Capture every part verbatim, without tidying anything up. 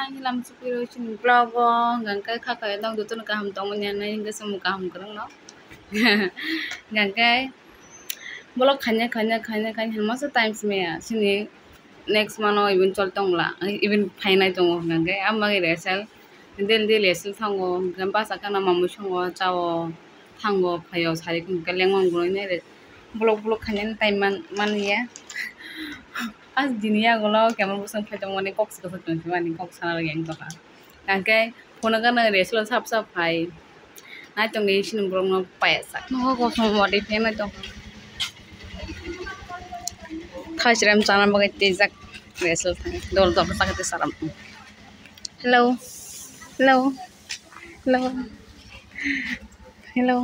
Ang lam chukui rw chini vlog o, hwnkha khe kha kha dong jotono kaham tongmani hinwi hwnkhe chwng kaham kwrwngno. Hwnkha khe vlog khaina, khaina, khaina, khaina hwnma se time se maya. Chini next month o even chol tongla, even phainai tongo hwnkha khe. Ang bagwi resel, daily daily resel thango, hwnkha khe basa khana mamui songo, chao, thango, phaio, sari hwnkha khe lengmang gwnwi nai re. Vlog, vlog khainani time man, man ya. As dini yagulo camera bwswng phai tongmani kok se kwchwk tong mani kok sana rwgwi ang tongkha. Hwnkhe phone gana reslo sap sap phai. Nai tongdi sini borokno payasa. Nogo kosom wadi phai nai tong. Khasiram chana bagwi twijak reslo thang. Dol dol sakhe saram. Hello. Hello. Hello. Hello.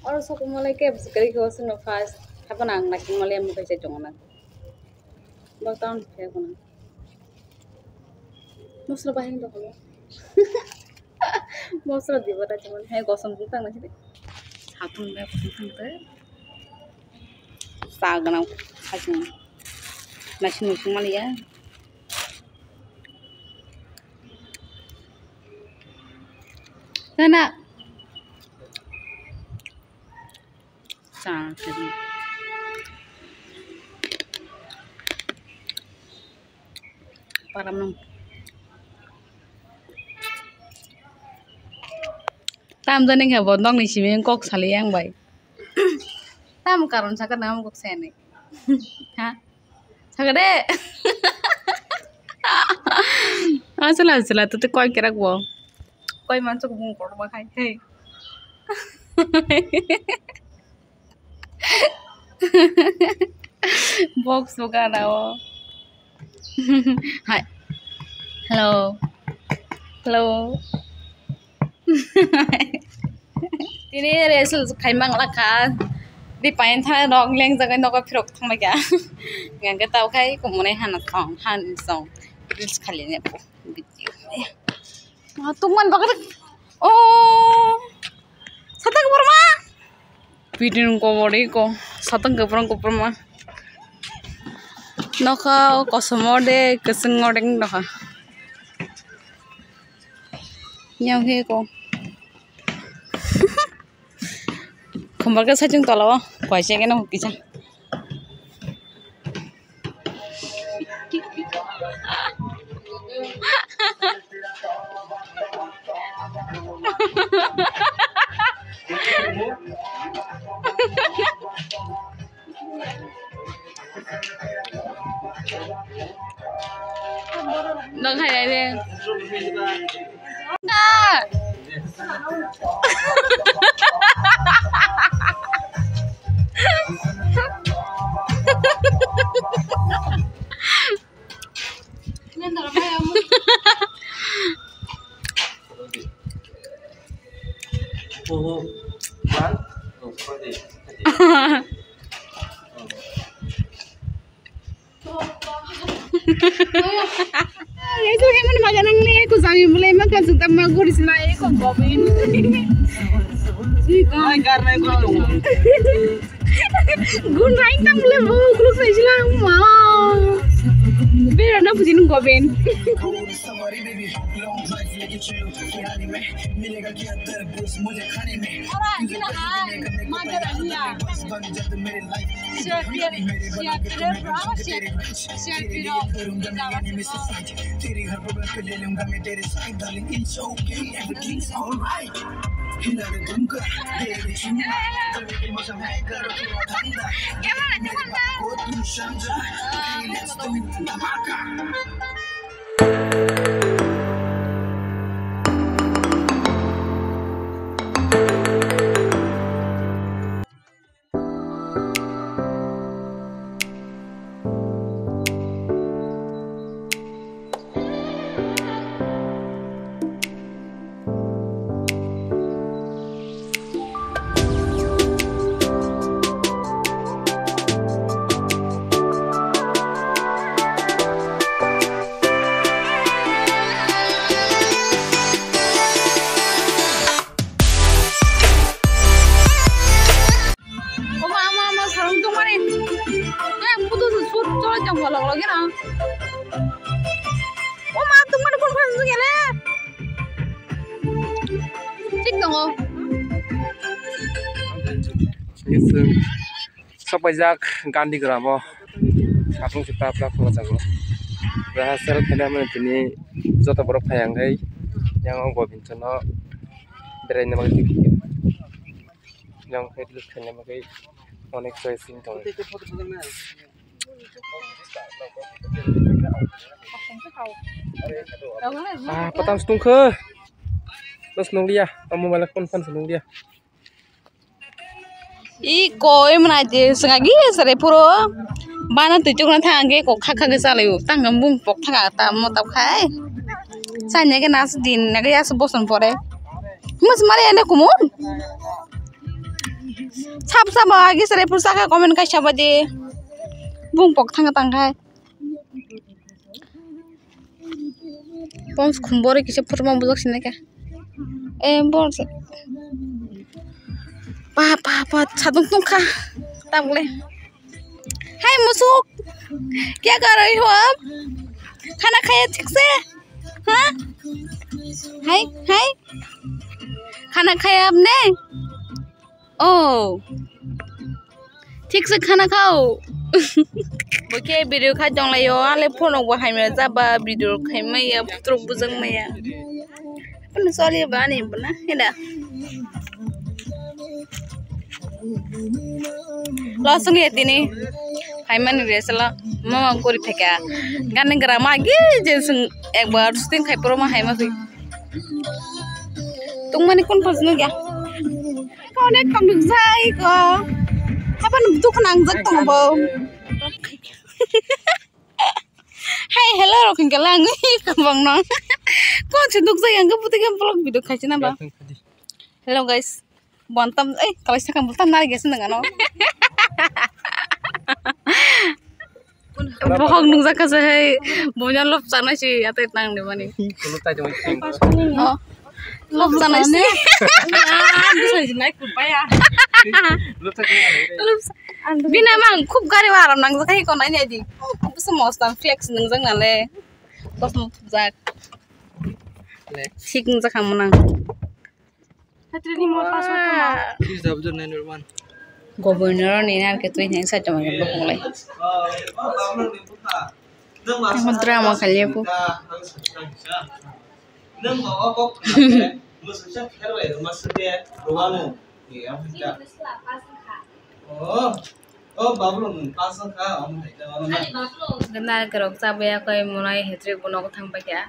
Oro sokomolai khe bwswk kwrwi khe waswkno first haphano ang naisingmaliya mwtai chai tongo na. Bo town khe kheno. Mosla bahai wng tongkha. Mosla diba ta chimani hai kosom tang nai sidi. Satung bai kosom tang te. Sa ganang satung. Naising naisingmaliya. Nana. Sa kiri. Param nung. Tam jani khe bo nokni simi kok sali yang bai. Tam karon sakha nang kok sani. Ha? Sakha de. Asla asla tu koi kerak bo. Koi manchuk bung kotor ba khai. Hey. Box bo gana o. Hai. Hello. Hello. Tini resel khai mang la kha. Di pain thang rok leng jaga nogo phirok thang lai kha. Ngan ke tau khai kumune hana song, han song. Reels khali ne po. Video. Ma tungman bagari. Oh. Satang borma. Pidin ko bori ko. Satang ke borong ko borma. Nokha o kosom ode keseng odeng nokha. Nyau he ko. Khumbar ke sachung tola o. Kwai se ke no kisa. Nang hai de. Nang. Itu hemen maganang le ku jami mulai maka sudah ma guri sila eko gobin. Ai karna ko. Gun rain tam le bu kuluk sai sila ma. Bera na bujin gobin. Ora, gila hai, madar aliya. Share, share, share, share, share, share. Thik tongo. Chwng sopaijak Gandhi gramo. Sapung se tapra khwlajago. Rehearsal khaina mani tini joto borok phai ang khe yang o Govinchano beraina bagwi twi phikha. Yang khe look khaina bagwi onek choice wng tongo. Ah, patam se tongkha. Nos nunglia, o mobile phone phone se nunglia. I koi mwnai je swnga gi sere phuro. Bana twi chukna thang ge kok kha kha ge chalai u. Tang bung pok thanga ta mo ta khai. Sanya ge nas din na ge yas boson pore. Mus mare ane kumun. Sap sap agi sere phur saka comment kai saba de. Bung pok thanga tang khai. Pons khumbori kisa phutuma bujak sinai kha. Eh, bor se. Pa, pa, pa, sadung tungkha. Tabuk le. Hai, musuk. Kya kar rahi ho aap? Khana khaya thik se? Ha? Hai, hai. Khana khaya aapne? Oh. Thik se khana khao. Bo khe video khai tong lai o, ale phone rok bo hai maya jaba, video rok khai maya, photo rok bujak maya. Phone sorry ba ani bo na, heda. Lo sung ya tini. Hai mani re sala, mama gori pheka. Gani gra ma gi je sung ekbar shooting khai poro ma hai ma phi. Tungmani kun phas nugya. Konek tong nukjai ko. Hapan duk nangjak tong bo. Hai, hello, rok hingke lang, kabang no. Kon se nukjai ang, buti ke vlog video khaisi na ba. Hello, guys. Bontam, eh, kalai sakang bontam nari gese nang ano. Bohok nungjak kha se hai, bonya lop chanai si atai tang de mani. Lop chanai si. Bina mang khub gari waram nangjak hai ko nai nai di. Khub se mostam flex nungjak nale. Kosmo khubjak. Thik nungjak kha manang. Hatri ni mol paso tama. Governor ni nar ke twi nang sa tama ke bokong lai. Tamo drama khalya ko. Gana kerok chabaya koi monai hetrik bono thang paikha.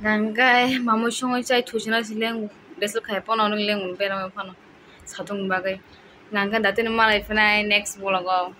Nangkai mamui songoi chai thusina sileng besel khai pono nung leng berang phano satung bagwi. Nangkai datino malai phinai next vlog o.